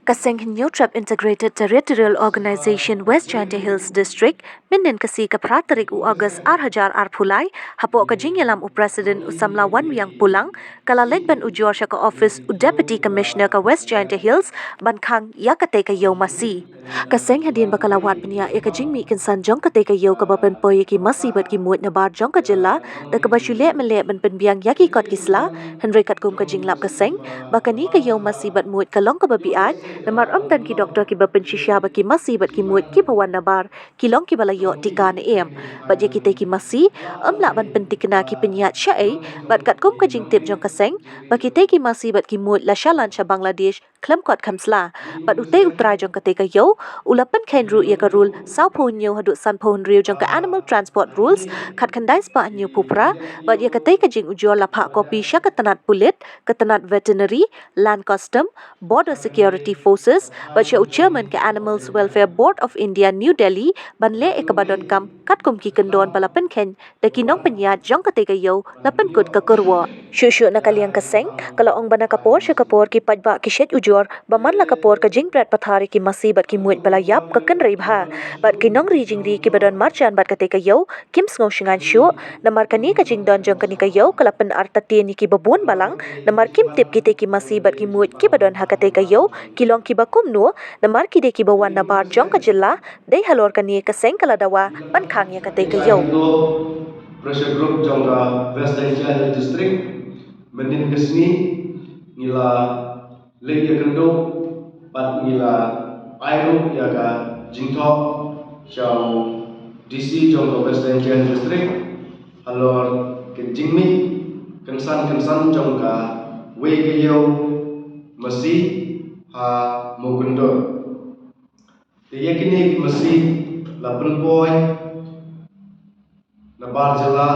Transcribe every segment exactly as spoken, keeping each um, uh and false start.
Ka seng Hynñiewtrep Integrated Territorial Organization West Jaintia Hills District, mynnin ka sngi ka phra tarik u August ar hajar arphew lai, hapoh ka jingïalam u President u samla Wanwiang Pulang, ka la leit ban ujor sha ka office u Deputy Commissioner ka West Jaintia Hills, ban khang ïa katei ka ïew masi. Ka seng hadien ba ka la wad bniah ïa ka jingmih kynsan jong katei ka ïew kaba pynpoi ïa ki masi bad ki muid nabar jong ka jylla, da kaba shu leh mynleh ban pynbiang ïa ki kot ki sla, hynrei katkum ka jinglap ka seng, ba kane ka ïew masi bad muid ka long kaba biang, namar ym don ki doktor kiba pynshisha ba ki masi bad ki muid kiba wan nabar, ki long kiba la ïoh tika ne em. Bad ïa kitei ki masi, ym lah ban pyntikna ki pynïaid shaei, bad katkum ka jingtip jong ka seng, ba kitei ki masi bad ki muid la shalan sha Bangladesh, khlem kot kham sla. Bad utei u trai jong katei ka ïew, u la pynkheiñ ruh ïa ka rule, sawphew hynñiew haduh sanphew hynriew jong ka Animal Transport Rules, khatkhyndai spah hynñiewphew phra, bad ïa katei ka jingujor la phah copy sha ka tnat pulit, ka tnat veterinary, Land Custom, Border Security Forces, bad sha u Chairman ka Animals Welfare Board of India, New Delhi, ban leh ïa kaba donkam, katkum ki kyndon ba la pynkheiñ, da ki nongpynïaid jong katei ka ïew, la pynkut ka kyrwoh. Shuh shuh na ka liang ka seng, ka la ong ba na ka por sha ka por ki paidbah ki shait ujor, ba man la ka por ka jingbret pathar ïa ki masi bad ki muid ba la ïap ka kynrei bha. Bad ki nongri jingri kiba don marjan bad katei ka ïew, kim sngew shngaiñ shuh, namar kane ka jingdon jong kane ka ïew, ka la pynartatien ïa kiba bun balang, namar kim tip kitei ki masi bad ki muid kiba don ha katei ka ïew, ki long kiba kumno, namar ki dei kiba wan nabar jong ka jylla, dei halor kane ka seng ka la dawa, ban khang ïa katei ka ïew. Pressure group jong ka West Jaintia Hills District, mynnin ka sngi, ngi la leit ïakynduh, bad ngi la ai ruh ïa ka jingthoh, sha u D C jong ka West Jaintia Hills District, halor ka jingmih, kynsan kynsan jong kawei ka ïew masi, ha Mawkyndur. Te ïa kine ki masi, la pynpoi, nabar jylla,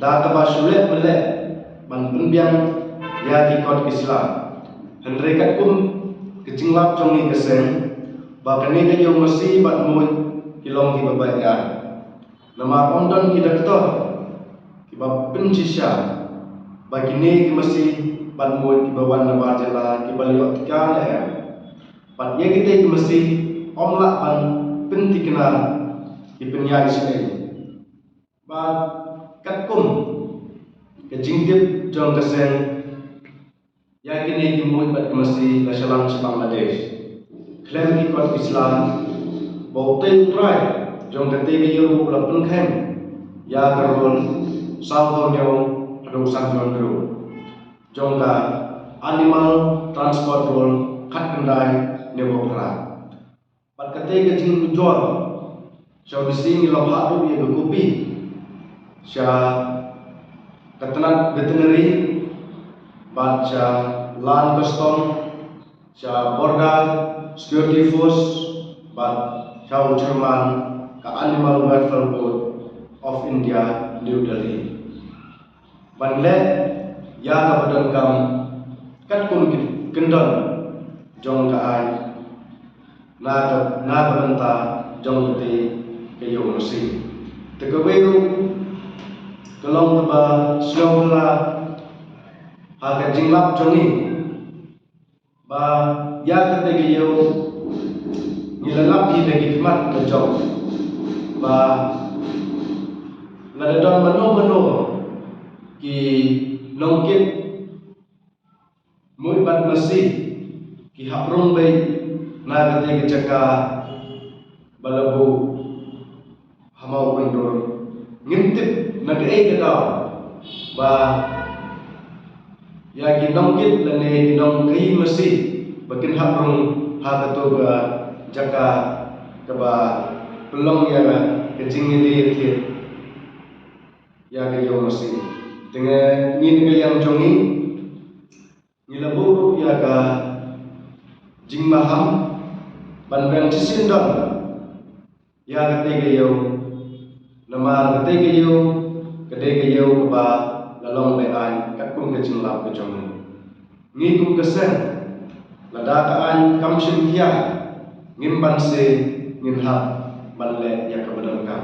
da kaba shu leh mynleh, ban pynbiang, ïa ki kot ki sla. Hynrei katkum, ka jinglap jong ngi ka seng, ba kane ka ïew masi bad muid, ki long kiba baiain. Namar ym don ki doktor, kiba pynshisha, ba kine ki masi, bad muid kiba wan nabar jylla, kiba la ïoh tika ne em. Bad ïa kitei ki masi, ym lah ban pyntikna, ki pynïaid shaei. Bad katkum, ka jingtip jong ka seng, ïa kine ki muid bad ki masi la shalan sha Bangladesh. Khlem ki kot ki sla, ba utei u trai, jong katei ka ïew u la pynkheiñ, ïa ka rule, sawphew hynñiew, haduh sanphew hynriew. Jong ka Animal Transport Rule, khatkhyndai, hynñiewphew phra. Bad katei ka jingujor, sha u D C ngi la phah ruh ïa ka copy, sha ka tnat veterinary, bad sha Land Custom, sha Border Security Force, bad sha u Chairman ka Animal Welfare Board of India, New Delhi. Ban leh, ïa kaba donkam, katkum ki kyndon, jong ka aiñ, na ka, na ka bynta, jong katei, ka ïew masi. Te kawei ruh, ka long kaba sngewbha, ha ka jinglap jong ngi. Ba, ïa katei ka ïew, ngi la lap hi da ki khmat la jong. Ba, lada don mano mano, ki nongkit, muid bad masi, ki hap rung beit, na katei ka jaka, ba la buh, ha Mawkyndur. Ngim tip na kaei ka daw. Ba ïa ki nongkit lane ki nongkhaïi masi ba kin hap rung ha kato ka jaka kaba pynlong ïa ka jingïadei ïathied ïa ka ïew masi. Te ngi na ka liang jong ngi Ngi la buh ruh ïa ka jingmaham ban pynshai shisien don ïa katei ka ïew. Namar katei ka ïew ka dei ka ïew kaba la long beit aiñ katkum ka jinglap ka jong ngi. Ngi kum ka seng lada ka aiñ kam shim khia ngim banse ngin hap ban leh ïa kaba donkam.